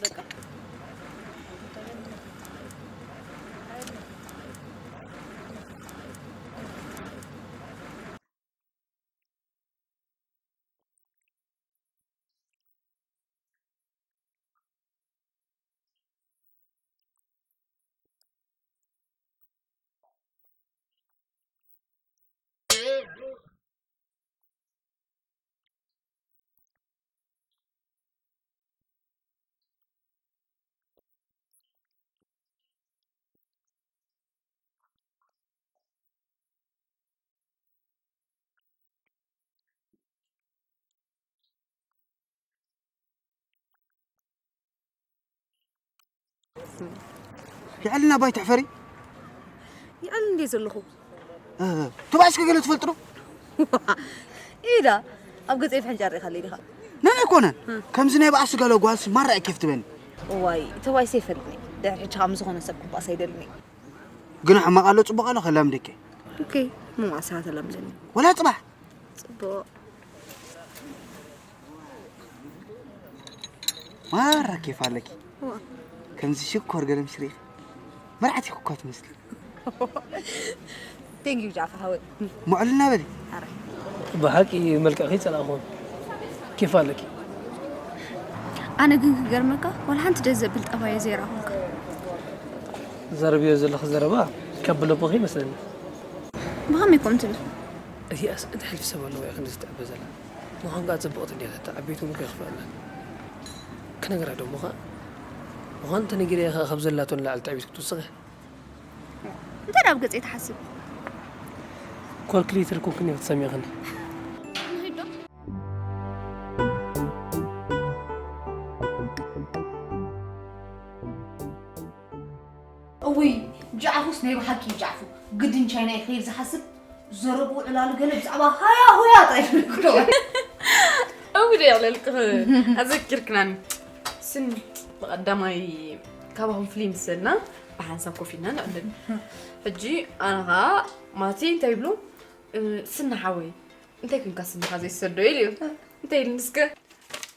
በቃ። ይዕልና ባይ ትሕፈሪ። ይዕል እንዴ ዘለኹ? እ፣ ተባዕስኪ ገለ ትፈልጥ ዶ? ኢዳ፣ ኣብ ገጸይ ፍሕንጫ ርኢኻለይ ዲኻ? ነን ኣይኮነን። እ። ከምዚ ናይ ባዕሲ ገለ ጓልሲ ማራ እየ ኬፍ ትበኒ። እዋይ፣ ተባይሰ ይፈልጥኒ። ድሕሪ ሕጂ ከም ዝኾነ ሰብ ክባእስ ኣይደልኒ። ግን ሕማቕ ኣሎ፣ ጽቡቕ ኣሎ፣ ከላምደኪ። ኦኬ፣ መማእሰያ ተላምደኒ። ወላ ጽባሕ። ጽቡቕ። ማራ ኬፍ ኣለኪ። ዋ። ከምዚ ሽኮር ገለ ምስ ርኢኺ። መርዓት ኢኺ እኳ ትመስሊ። Thank you ጃፋ ሃወይ። ምዕልና በሊ። ኣረ። ብሓቂ መልክዕኪ ጸላእኹ። ኬፍ ኣለኪ። ኣነ ግን ክገርመካ ዋላ ሓንቲ ደስ ዘብል ጠባየ ዘይረኣኹልካ። ዘረብዮ ዘለኺ ዘረባ ከብሎ ቦኺ ይመስለኒ። ብኸመይ ኮም ትብል? እዚኣስ እንተ ሕልፊ ሰብ ኣለዎ እያ ክንዲ ዝትዕበ ዘላ። ምዃን ከኣ ጽብቕቲ እንድያ ተተዓቢት እውን ከይኽፍኣላ። ክነግራ ዶ ምዃን? ምዃን እንተ ነጊረያ ከኣ ካብ ዘላቶ ንላዕሊ ትዕቢት ክትውስኽ እያ። እንታይ ደኣ ኣብ ገጸይ ትሓስብ? ኮልኩሌተር ኮንክኒ ክትሰሚዕኽኒ። ንኺድ ዶ? እውይ፣ ጃዕፉስ ናይ ብሓቂ ጃዕፉ። ግድን ቻይና ይኸይድ ዝሓስብ ዘረብኡ ዕላሉ ገለ ብዛዕባ ሃያ ሆያ ጥራይ ይብል እኮ። እው ዶ የቕለልክን ኣዘኪርክናኒ። ስኒ ብቐዳማይ ካባኹም ፍልይ ምስ በልና ብሓንሳብ ኮፍ ኢልና ንዕልል። ሕጂ ኣነ ኸኣ ማቲ እንታይ ይብሎ? እ፣ ስኒ ሓወይ እንታይ ኮንካ ስንኻ ዘይትሰዶ ኢሉ እዩ። እንታይ ኢሉ ንስከ?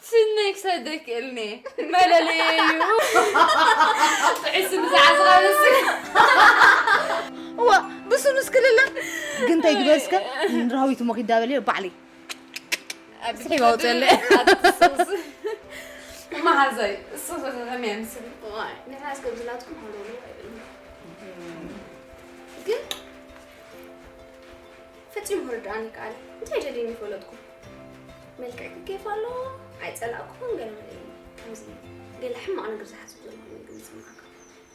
ስነይ ክሰዶ ይክእልኒ መለለየ እዩ። ጥዑይ ስኒ ዝዓዝኻ መስል። እዋ ብስኑ እስክልለ ግን እንታይ ግበር እስከ ንራዊት ሞኺ እንዳበለ ባዕለይ ስሒብ ኣውፅእለ። ኣትስስ። መሓዛይ እሱ ከመይ ኣምስል? ዋይ ንሕና እስከ ብዝላትኩም ሃለሉ ኣይብልን። ግን ፈጺሙ ክርድኣኒ ይከኣል። እንታይ ደልዩኒ ይፈለጥኩ። መልክዕኪ ኬፍ ኣሎ፣ ኣይጸላእኩኹን ገለ መለ እዩ። ከምዚ ገለ ሕማቕ ነገር ዝሓስብ ዘለኹም እዩ ግን ዝስምዓካ።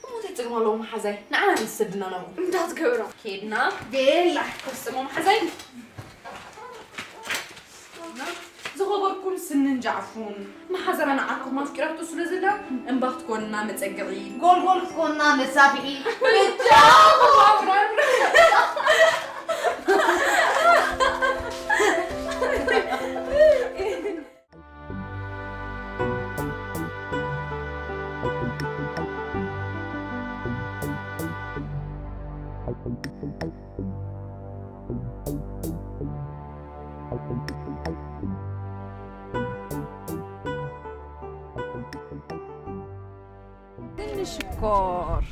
እሞ እንታይ ጸገም ኣለዎ መሓዛይ? ንዓና ንሰድና ናብኡ። እንዳትገብራ። ኬድና። ቤላ። ከስሞ መሓዛይ። ዝኸበርኩም ስንን ጃዕፉን፣ መሓዛና ንዓኩም ኣፍቂራቶ ስለ ዘላ፣ እምባ ክትኮንና መጸግዒ፣ ጎልጎል ክትኮንና መሳፍሒ፣ ብቻ ክዋፍራን። ትንሽ ሽኮር።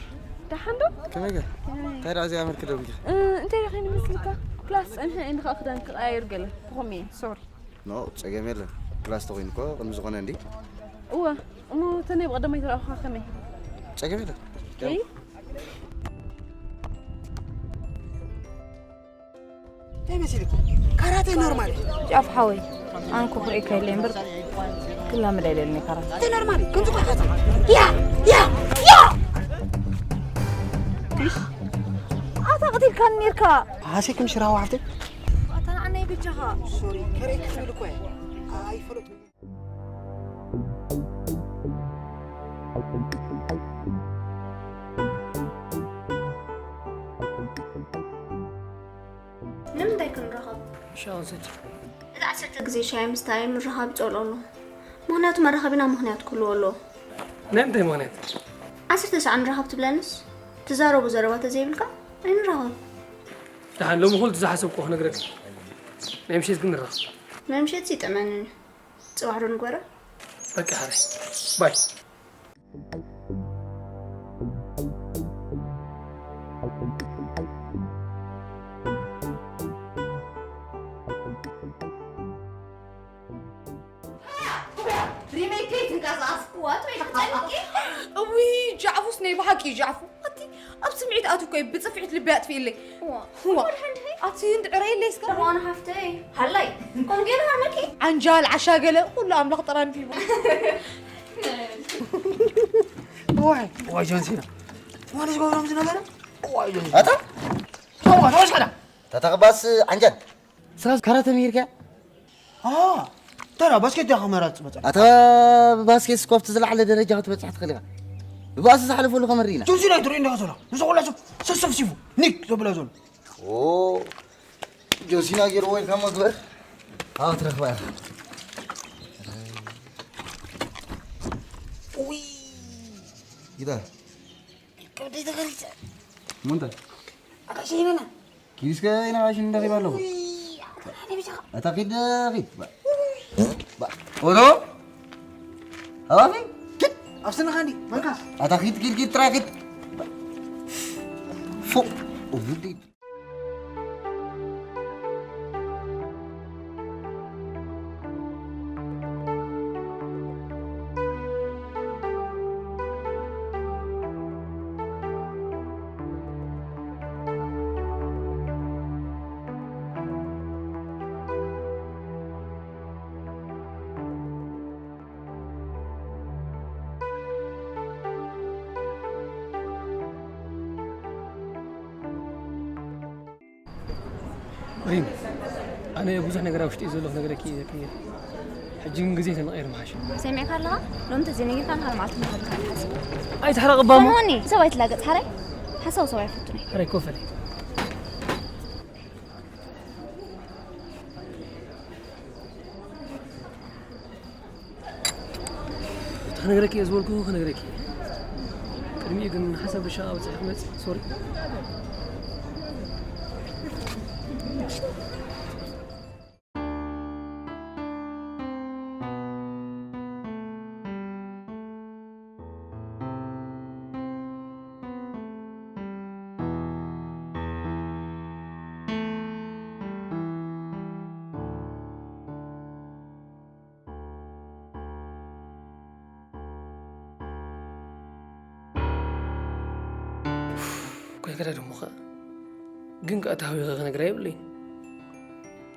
ደሓን ዶ? ከመይ ገ? ከመይ? እንታይ ደኣ እዚኣ መልክ ደው ኢልካ? እ፣ እንታይ ደኣ ኮይኑ መስልካ? ክላስ ጸንሐ እንዲ ኸኣ ክዳን ክቐያይር ገለ። ብኸመይ እየ? ሶሪ። ኖ፣ ጸገም የለን። ክላስ ተኾይኑ እኮ ቅድሚ ዝኾነ እንዲ። እወ፣ እሞ እተን ናይ ብቐደማይ ዝረኣኹኻ ከመይ? ጸገም የለን። እይ? እንታይ መሲልኪ? ካራቴ ኖርማል። ጫፍ ሓወይ፣ ኣነ እኮ ክርእየካ ኢለ እምበር ክላመድ ኣይደልን እየ ካራቴ። ካራቴ ኖርማል። ከምዚ እኮ ካራቴ። ያ! ያ! ያ! ኣታ ቀቲልካኒ ኔርካ። ሃሴ ከም ሽራዋ ሓፍተይ። ኣታ ንዓና ይብጃኻ። ሶሪ፣ ከርእየኪ ክብል እኮ እየ። ኣይፈለጥኩ። ንምንታይ ክንራኸብ? ሻሂ ክንሰቲ። እዚ ዓሰርተ ግዜ ሻሂ ምስታይ ምርኻብ ይጸልኦ ኣለኹ። ምኽንያቱ መራኸቢና ምኽንያት ክህልዎ ኣለዎ። ናይ ምንታይ ምኽንያት? ዓሰርተ ሰዓት ንራኸብ ትብለንስ? ትዛረቦ ዘረባ ተዘይብልካ ኣይንራኸብ። ደሓን ሎሚ ኩሉ ዝሓሰብኩ ክነግረካ። ናይ ምሸት ግን ንራኸብ። ናይ ምሸት ይጥዕመኒ እዩ። ጽባሕ ዶ ንግበሮ? በቃ ሕራይ። ባይ። ሪመይ ከይትንቀሳቐስ ክዋ ትበይ ትጨንቂ። እውይ፣ ጃዕፉስ ናይ ብሓቂ ጃዕፉ። ኣቲ ኣብ ስምዒት ኣትኮይ ብጽፍዒት ልቢ ኣጥፊእለይ። እዋ። እዋ። ወድሓ እንድኺ? ኣቲ እንድዕረየለይ እስከ። እዋን ሓፍተይ፣ ሃላይ። ኮን ገይሩ ሃመኪ? ዓንጃል፣ ዓሻ ገለ፣ ኩሉ ኣምላኽ ጥራይ ኣንቢቡ። እዋይ፣ እዋይ ጆን ሲና። ማለት ዝገብሮም ዝነበረ? እዋይ ጆን ሲና። ኣታ? ተዋ፣ ተወስከዳ። ተተኽባስ ዓንጃል። ስራስ ካራተ ምሂርካ? ኣ፣ ተራ ባስኬት ዲኻ መራጽ መጸ? ኣታ ባስኬት ስኮፍት ዝለዓለ ደረጃ ክትበጽሕ ትኽእል ኢኻ። ብባእሲ ዝሓለፈሉ ከመሪ ኢና። ጆን ሲና ይትርኢ እንዲኻ ዘሎ። ንሱ ኩላ ሰብ ሰሰፍሲፉ፣ ኒክ ዘብላ ዘሎ። ኦ፣ ጆን ሲና ገይርዎ ኢልካ እሞ ግበር። ኣዎ፣ ትረኽባ ኢኻ። ኡይ። ጊታ። ከብደይ ተኸሪሰ። እሞ እንታይ? ኣታ ሸይነና። ኪድ እስከ ኢናቓሽን እንዳኺድ ኣለኹ። ኣታ ኺድ፣ ኺድ። ባ-፣ ባ-፣ ኦሮ? ሃዋፊ? ኪድ። ኣብ ስንኻ እንዲ፣ መንካስ? ኣታ ኺድ፣ ኪድ፣ ኪድ፣ ጥራይ ኺድ። ፎ-፣ ኡፍዲ። ሪም፣ ኣነ ብዙሕ ነገር ኣብ ውሽጢ እዩ ዘሎ ክነግረኪ እየ ዘክንየ። ሕጂ ግን ግዜ ተንቐይር ምሓሽ። ሰሚዕካ ኣለኻ? ሎሚ ተዘይነጊርካ ንኻልእ መዓልቲ ንኸብካ ንሓስብ። ኣይትሕረቕ እባ እሞ። ሰሞኒ፣ ሰብ ኣይትላገጽ ሓራይ። ሓሳዊ ሰብ ኣይፈቱን እየ። ሕራይ ኮፈለይ። ክነግረኪ እየ ዝበልኩ ክነግረኪ እየ። ቅድሚኡ ግን ሓሳብ ርሻ ኣውፅእ ክመፅእ ሶሪ። ኮይከዳ ደሞ ኸ ግን ከኣ ተሃዊኸ ክነግራ የብለይን።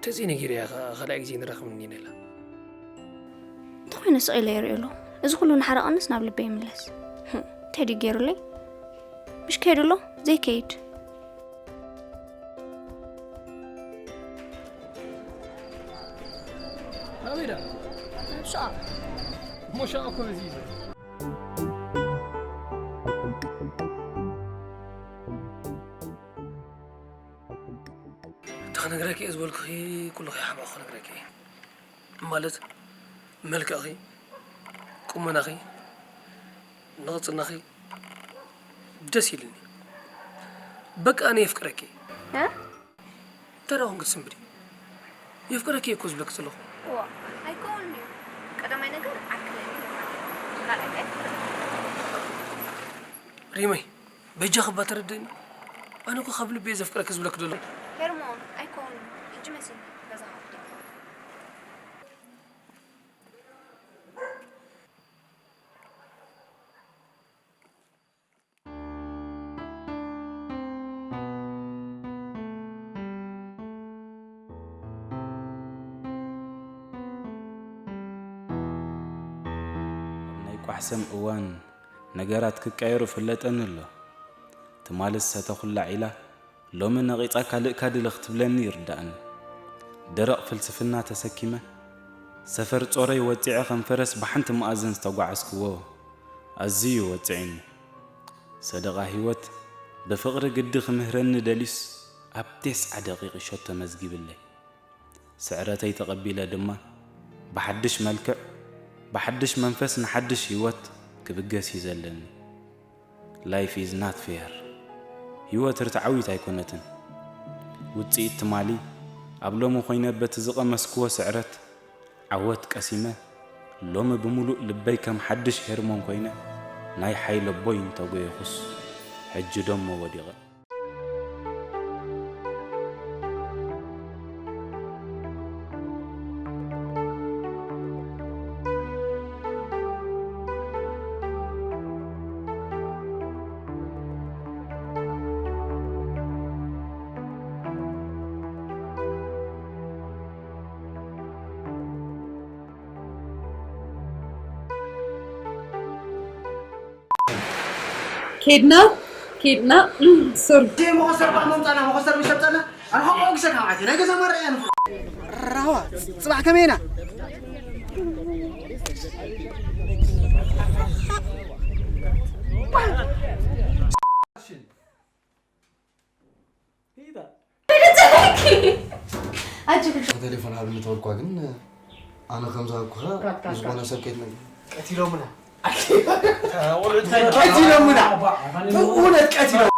ተዘይነጊረያ ኸኣ ካልኣይ ግዜ ንራኸብ እንዲና ኢላ። እንተኾይነ ስቕ ኢለ ይርእዮ ኣለኹ። እዚ ኩሉ ንሓረቐንስ ናብ ልበይ ይምለስ። ህም፣ እንታይ ድዩ ገይሩለይ? ምሽ ከይዱ ኣሎ? ዘይከይድ። ናበይ ደኣ? ናብ ሸቓ። እሞ ሸቓ እኮ በዚ እዩ ዘሎ። እቲ ክነግረኪ እየ ዝበልኩኺ ኩሉ ከይሓባእኹ ክነግረኪ እየ። ማለት መልክዕኺ፣ ቁመናኺ፣ ንቕጽናኺ ደስ ኢሉኒ። በቃ ኣነ የፍቅረኪ። እ? እንታይ ደኣ ኮንኪ ትስንብዲ? የፍቅረኪ እየ እኮ ዝብለኪ ዘለኹ። እዋ፣ ኣይከውንን እዩ። ቀዳማይ ነገር ዓርኪ ለሊ፣ ካልኣይ ከ? ሪመይ፣ በጃኺ እባ ተረድእኒ። ኣነ እኮ ካብ ልቢ እየ ዘፍቅረኪ ዝብለኪ ዘለኹ። ሄርሞን፣ ኣይከውንን። ሕጂ መሲልኒ፣ ገዛኻ ክኸይድ። ኣብ ናይ ቋሕሰም እዋን ነገራት ክቀየሩ ፍለጠኒ ኣሎ። ትማሊ ዝሰተኹላ ዒላ ሎሚ ነቒጻ ካልእ ካድለ ክትብለኒ ይርድኣኒ። ደረቕ ፍልስፍና ተሰኪመ፣ ሰፈር ጾረይ ወጺዐ ከም ፈረስ ብሓንቲ መኣዝን ዝተጓዓዝክዎ ኣዝዩ ወጽዒኒ። ሰደቓ ህይወት ብፍቕሪ ግዲ ክምህረኒ ደልዩስ ኣብ ቴስዓ ደቒቕ ሸቶ መዝጊብለይ። ስዕረተይ ተቐቢለ ድማ ብሓድሽ መልክዕ፣ ብሓድሽ መንፈስ ንሓድሽ ህይወት ክብገስ እዩ ዘለኒ። Life is not fair። ህይወት ርትዓዊት ኣይኮነትን። ውጽኢት ትማሊ ኣብ ሎሚ ኮይነ በቲ ዝቐመስክዎ ስዕረት ዓወት ቀሲመ፣ ሎሚ ብምሉእ ልበይ ከም ሓድሽ ሄርሞን ኮይነ ናይ ሓይለቦይ እንተጎየኹስ፣ ሕጂ ደሞ ወዲቐ። ኬድና ኬድና ሶሪ። መኾስተር ባዕ መምፃና መኾስተር ምሸምፃና ኣነ ኸምኡ ግሰ ካብ ዓቲ ናይ ገዛ መረያ ንፍ ራህዋ ጽባሕ ከመይ ኢና? ቴሌፎን ኣብ እንተወልኳ ግን ኣነ ከም ዝሃብኩኻ ምስ ዝኾነ ሰብ ከይትነግር። ቀቲሎምና። ቀቲሎምና። ብእውነት ቀቲሎም።